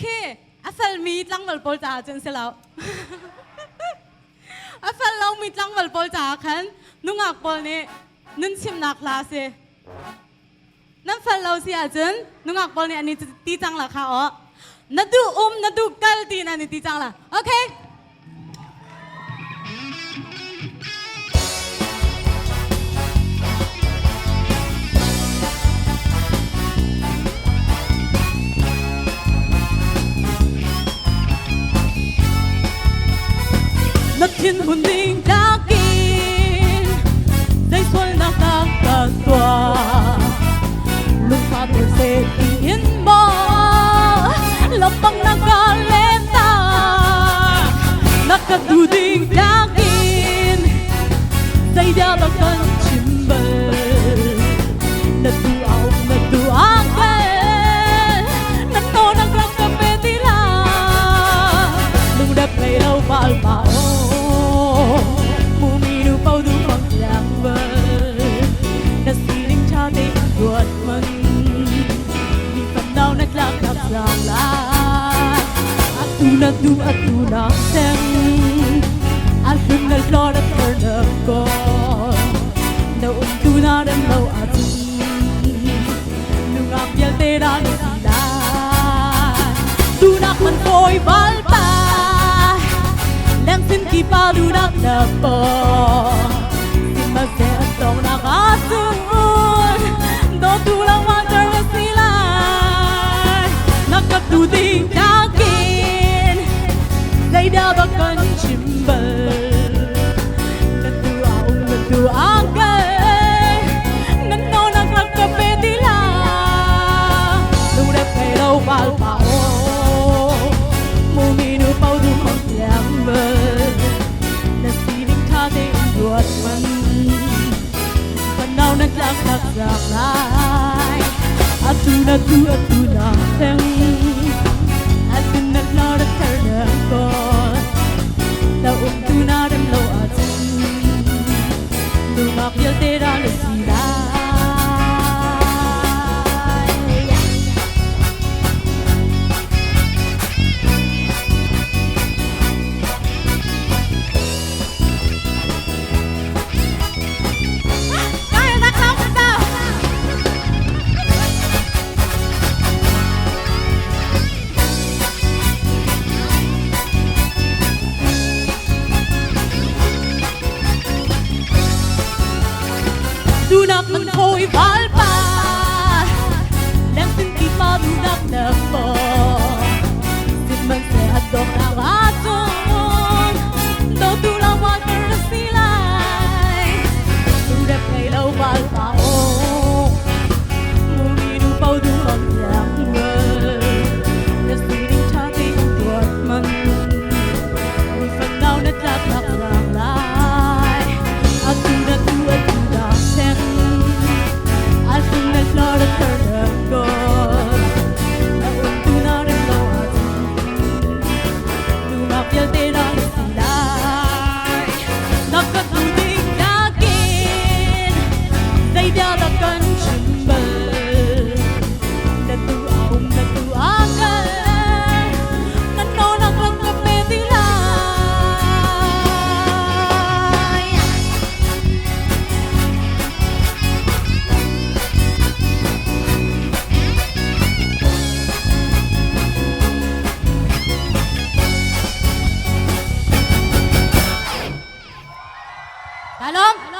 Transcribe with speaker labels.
Speaker 1: Khi a felmi tlangval pawl caah cun si lo. A fel lomi tlangval pawl caah khan nungak pawl nih nun chimnak hla a si. Nan fel lo si ahcun nungak pawl nih an i ti cang la kha aw. Na duh um, na duh kal ti nan i ti cang la. Okay. Na thinhun ding takin zei sualnak dah ka tuah lungfa tur se in maw lambang na ka lem ta na ka du ding takin zei dah rak kan chim bal na tu au na tu a kal na to na rak ka pe ti la lungdep lei lo bal pa o mu mi nu pau du mang lang bal na sining tha te ruat man mi pham nau na tlak nak sang lai atu na tu atu na seng a hlun na hlo na thar na ko na um tu na rem lo a tu nungak vialte ra na si lai dunak man foi bal pa leng sin ki pa dunak na po sihmanhseh an tong nak ahcun dawtu lo ma ter va si lai na ka tu ding takin zeidah bak kan chim bal na tu a um na tu a kal nan no nak rak ka pe ti la lungre phei lo bal pa o mu mi nu pau du mong tiang bal na sining tha te ruat man panau na tlak tak tlak lai atu na tu atu na theng atu na lo na thar na ko na um tu na rem lo a cun nungak vialte ra na si lai. Dunak man khoi val pa Leng sin ti pa dunak na po Sihmanhseh a dawk ahcun dawtu lo water na si lai. Lungdep ngei lo val pa aw, mumi nu pau duh am tiang ual. Na sining ṭha tein tuat man, mi fannau na tlak nak zaang lai. Atu na tu atu na theng, a hlun na hlor a thar na kawl. Na umtu na rem lo ahcun Nungak vialte ra na si lai. Na ka hnu ding nakin zei bia dah kan chim bal. Na tu a um na tu a kal. Na no nak rak ka pe ti lai. Lalom.